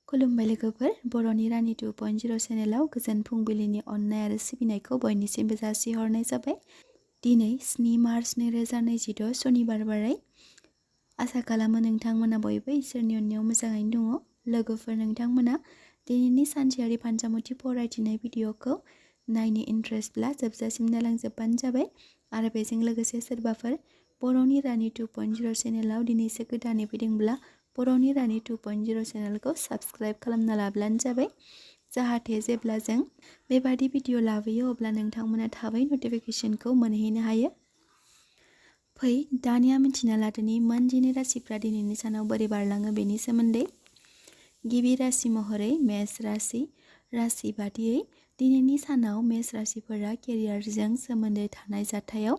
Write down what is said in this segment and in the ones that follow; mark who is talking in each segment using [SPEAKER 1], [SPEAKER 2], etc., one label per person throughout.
[SPEAKER 1] खुलुमबाय लोगोफोर, बर'नि रानि 2.0 चेनेलाव गोजोन फुंबिलिनि अननाय आरो सिबिनायखौ बयनिसिमबो जासिहरनाय जाबाय। दिनै 7 मार्च 2026 शनिबार बाराय। आसा खालामो नोंथांमोना बयबो इसोरनि अननायाव मोजाङैनो दङ। लोगोफोर, नोंथांमोना दिनैनि सानसेयारि पान्जामुथि फरायथिनाय भिडिअखौ नायनो इन्ट्रेस्टब्ला जोबजासिम नायलांजोबबानो जाबाय। आरो बेजों लोगोसे सोरबाफोर बर'नि रानि 2.0 चेनेलाव दिनैसो गोदानै फैदोंब्ला बर'नि रानि 2.0 चेनेलखौ साबस्क्राइब खालामना लाब्लानो जाबाय, जाहाथे जेब्ला जों बेबादि भिडिअ लाबोयो अब्ला नोंथांमोना थाबै नटिफिकेशनखौ मोनहैनो हायो। फै दानिया मिथिना लादोनि मोन 12 राशिफ्रा दिनैनि सानाव बोरै बारलाङो बेनि सोमोन्दै। गिबि राशि महरै मेष राशि। राशि बादियै दिनैनि सानाव मेष राशिफोरा केरियारजों सोमोन्दो थानाय जाथायाव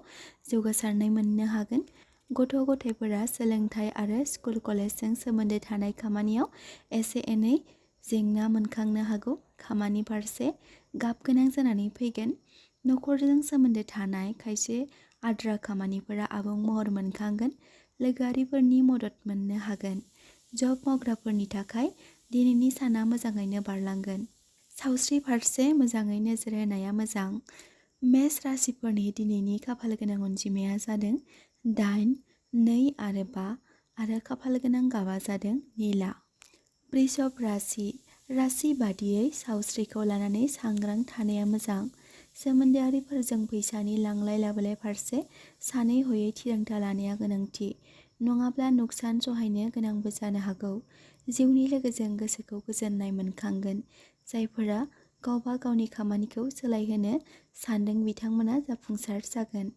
[SPEAKER 1] जौगासारनाय मोननो हागोन। गथ' गथायफोरा सोलोंथाइ आरो स्कुल कलेजजों सोमोन्दो थानाय खामानियाव एसे एनै जेंना मोनखांनो हागौ। खामानि फारसे गाब गोनां जानानै फैगोन। नखरजों सोमोन्दो थानाय खायसे आद्रा खामानिफोरा आबुं महर मोनखांगोन। लोगोआरिफोरनि मदद मोननो हागोन। जब मावग्राफोरनि थाखाय दिनैनि साना मोजाङैनो बारलांगोन। सावस्रि फारसे मोजाङै नोजोर होनाया मोजां। मेष राशिफोरनि दिनैनि खाफाल गोनां अनजिमाया जादों 8, 2 आरो 5 आरो खाफाल गोनां गाबा जादों निला। वृषभ राशि। राशि बादियै सावस्रिखौ लानानै सांग्रां थानाया मोजां। सोमोन्दोआरिफोरजों फैसानि लांलाय लाबोलाय फारसे सानै हयै थिरांथा लानाया गोनांथि, नङाब्ला नुकसान सहायनो गोनांबो जानो हागौ। जिउनि लोगोजों गोसोखौ गोजोननाय मोनखांगोन। जायफोरा गावबा गावनि खामानिखौ सोलायहोनो सानदों बिथांमोना जाफुंसार जागोन।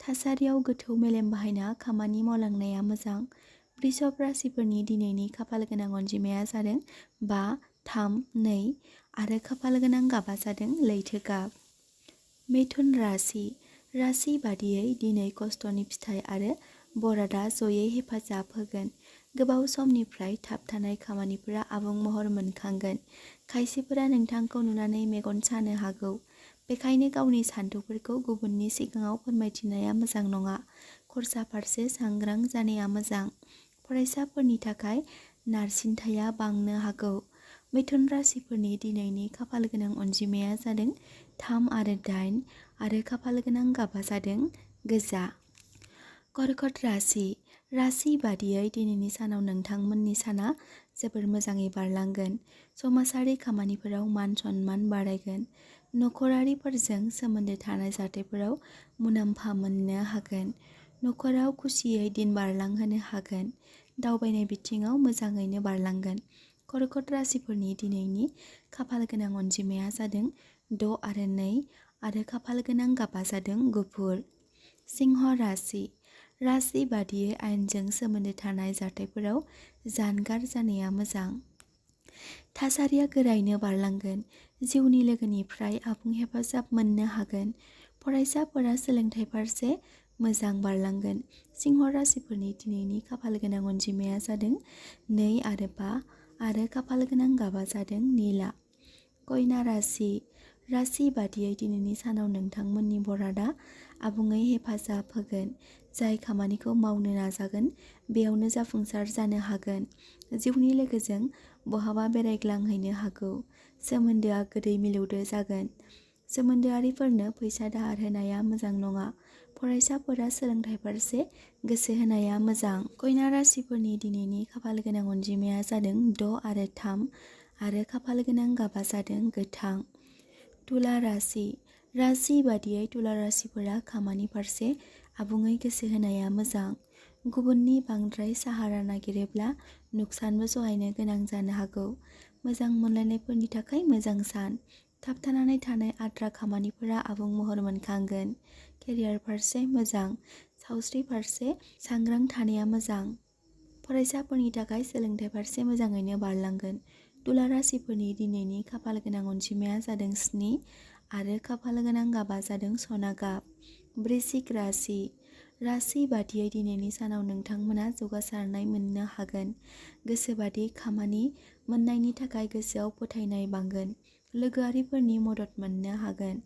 [SPEAKER 1] थासारियाव गोथौ मेलेम बाहायना खामानि मावलांनाया मोजां। वृषभ राशिफोरनि दिनैनि खाफाल गोनां अनजिमाया जादों 5, 3, 2 आरो खाफाल गोनां गाबा जादों लैथो गाब। मिथुन राशि। राशि बादियै दिनै खस्थ'नि फिथाइ आरो बरादा जयै हेफाजाब होगोन। गोबाव समनिफ्राय थाबथानाय खामानिफोरा आबुं महर मोनखांगोन। खायसेफोरा नोंथांखौ नुनानै मेगन सानो हागौ, बेखायनो गावनि सानथौफोरखौ गुबुननि सिगाङाव फोरमायथिनाया मोजां नङा। खरसा फारसे सांग्रां जानाया मोजां। फरायसाफोरनि थाखाय नारसिनथाया बांनो हागौ। मिथुन राशिफोरनि दिनैनि खाफाल गोनां अनजिमाया जादों 3 आरो 8 आरो खाफाल गोनां गाबा जादों गोजा। कर्कट राशि। राशि बादियै दिनैनि सानाव नोंथांमोननि साना जोबोर मोजाङै बारलांगोन। समाजारि खामानिफोराव मान सन्मान बारायगोन। नखरारिफोरजों सोमोन्दो थानाय जाथायफोराव मुलाम्फा मोननो हागोन। नखराव खुसियै दिन बारलांहोनो हागोन। दावबायनाय बिथिङाव मोजाङैनो बारलांगोन। कर्कट राशिफोरनि दिनैनि खाफाल गोनां अनजिमाया जादों 6 आरो 2 आरो खाफाल गोनां गाबा जादों गुफुर। सिंह राशि। राशि बादियै आयेनजों सोमोन्दो थानाय जाथायफोराव जानगार जानाया मोजां। थासारिया गोरायैनो बारलांगोन। जिउनि लोगोनिफ्राय आबुं हेफाजाब मोननो हागोन। फरायसाफोरा सोलोंथाइ फारसे मोजां बारलांगोन। सिंह राशिफोरनि दिनैनि खाफाल गोनां अनजिमाया जादों 2 आरो 5 आरो खाफाल गोनां गाबा जादों निला। कन्या राशि। राशि बादियै दिनैनि सानाव नोंथांमोननि बरादा आबुङै हेफाजाब होगोन। जाय खामानिखौ मावनो नाजागोन बेयावनो जाफुंसार जानो हागोन। जिउनि लोगोजों बहाबा बेरायग्लांहैनो हागौ। सोमोन्दोआ गोदै मिलौदो जागोन। सोमोन्दोआरिफोरनो फैसा दाहार होनाया मोजां नङा। फरायसाफोरा सोलोंथाइ फारसे गोसो होनाया मोजां। कन्या राशिफोरनि दिनैनि खाफाल गोनां अनजिमाया जादों 6 आरो 3 आरो खाफाल गोनां गाबा जादों गोथां। तुला राशि। राशि बादियै तुला राशिफोरा खामानि फारसे आबुङै गोसो होनाया मोजां। गुबुननि बांद्राय साहारा नागिरोब्ला नुकसानबो सहायनो गोनां जानो हागौ। मोजां मोनलायनायफोरनि थाखाय मोजां सान। थाबथानानै थानाय आद्रा खामानिफोरा आबुं महर मोनखांगोन। केरियार फारसे मोजां। सावस्रि फारसे सांग्रां थानाया मोजां। फरायसाफोरनि थाखाय सोलोंथाइ फारसे मोजाङैनो बारलांगोन। तुला राशिफोरनि दिनैनि खाफाल गोनां अनजिमाया जादों 7 आरो खाफाल गोनां गाबा जादों सना गाब। वृश्चिक राशि। राशि बादियै दिनैनि सानाव नोंथांमोना जौगासारनाय मोननो हागोन। गोसोबादि खामानि मोननायनि थाखाय गोसोआव फोथायनाय बांगोन। लोगोआरिफोरनि मदद मोननो हागोन।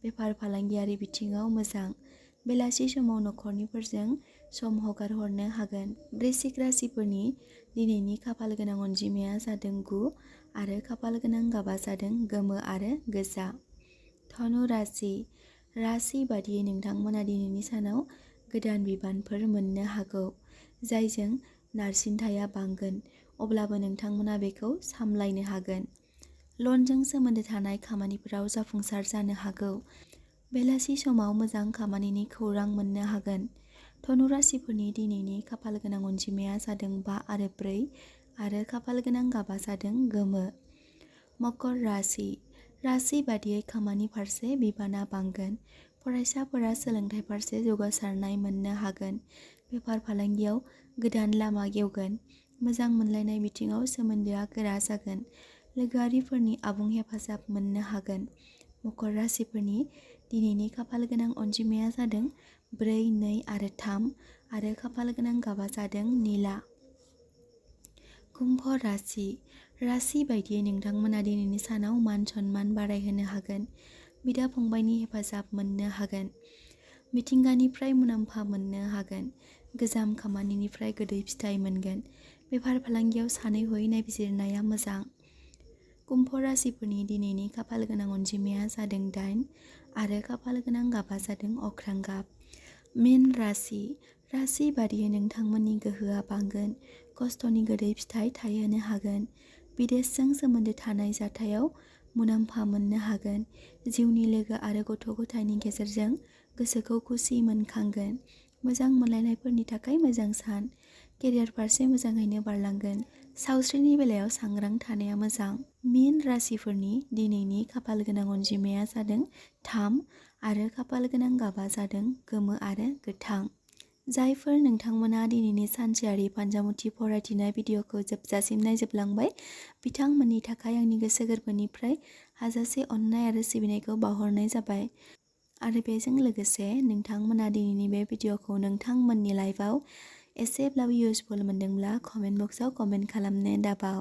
[SPEAKER 1] बेफार फालांगियारि बिथिङाव मोजां। बेलासि समाव नखरनिफोरजों सम हगारहरनो हागोन। वृश्चिक राशिफोरनि दिनैनि खाफाल गोनां अनजिमाया जादों 9 आरो खाफाल गोनां गाबा जादों गोमो आरो गोजा। धनु राशि बादियै नोंथांमोना दिनैनि सानाव गोदान बिबानफोर मोननो हागौ, जायजों नारसिनथाया बांगोन, अब्लाबो नोंथांमोना बेखौ सामलायनो हागोन। लनजों सोमोन्दो थानाय खामानिफोराव जाफुंसार जानो हागौ। बेलासि समाव मोजां खामानिनि खौरां मोननो हागोन। धनु राशिफोरनि दिनैनि खाफाल गोनां अनजिमाया जादों 5 आरो 4 आरो खाफाल गोनां गाबा जादों गोमो। मकर राशि बादियै खामानि फारसे बिबाना बांगोन। फरायसाफोरा सोलोंथाइ फारसे जौगासारनाय मोननो हागोन। बेफार फालांगियाव गोदान लामा गेवगोन। मोजां मोनलायनाय बिथिङाव सोमोन्दोआ गोरा जागोन। लोगोआरिफोरनि आबुं हेफाजाब मोननो हागोन। मकर राशिफोरनि दिनैनि खाफाल गोनां अनजिमाया जादों 4, 2 आरो 3 आरो खाफाल गोनां गाबा जादों निला। कुम्भ राशि बायदियै नोंथांमोना दिनैनि सानाव मान सन्मान बारायहोनो हागोन। बिदा फंबायनि हेफाजाब मोननो हागोन। मिथिंगानिफ्राय मुलाम्फा मोननो हागोन। गोजाम खामानिनिफ्राय गोदै फिथाइ मोनगोन। बेफार फालांगियाव सानै हयै नायबिजिरनाया मोजां। कुम्भ राशिफोरनि दिनैनि खाफाल गोनां अनजिमाया जादों 8 आरो खाफाल गोनां गाबा जादों अख्रां गाब। मीन राशि बादियै नोंथांमोननि गोहोआ बांगोन। खस्थ'नि गोदै फिथाइ थायहोनो हागोन। बिदेशजों सोमोन्दो थानाय जाथायाव मुलाम्फा मोननो हागोन। जिउनि लोगो आरो गथ' गथायनि गेजेरजों गोसोखौ खुसि मोनखांगोन। मोजां मोनलायनायफोरनि थाखाय मोजां सान। केरियार फारसे मोजाङैनो बारलांगोन। सावस्रिनि बेलायाव सांग्रां थानाया मोजां। मीन राशिफोरनि दिनैनि खाफाल गोनां अनजिमाया जादों 3 आरो खाफाल गोनां गाबा जादों गोमो आरो गोथां। जायफोर नोंथांमोना दिनैनि सानसेयारि फान्जामुथि फरायथिनाय भिडिअखौ जोबजासिम नायजोबलांबाय, बिथांमोननि थाखाय आंनि गोसो गोरबोनिफ्राय हाजासे अननाय आरो सिबिनायखौ बावहरनाय जाबाय। आरो बेजों लोगोसे नोंथांमोना दिनैनि बे भिडिअखौ नोंथांमोननि लाइफआव एसेब्लाबो इउजफुल मोनदोंब्ला कमेन्ट बक्सआव कमेन्ट खालामनो दाबाव।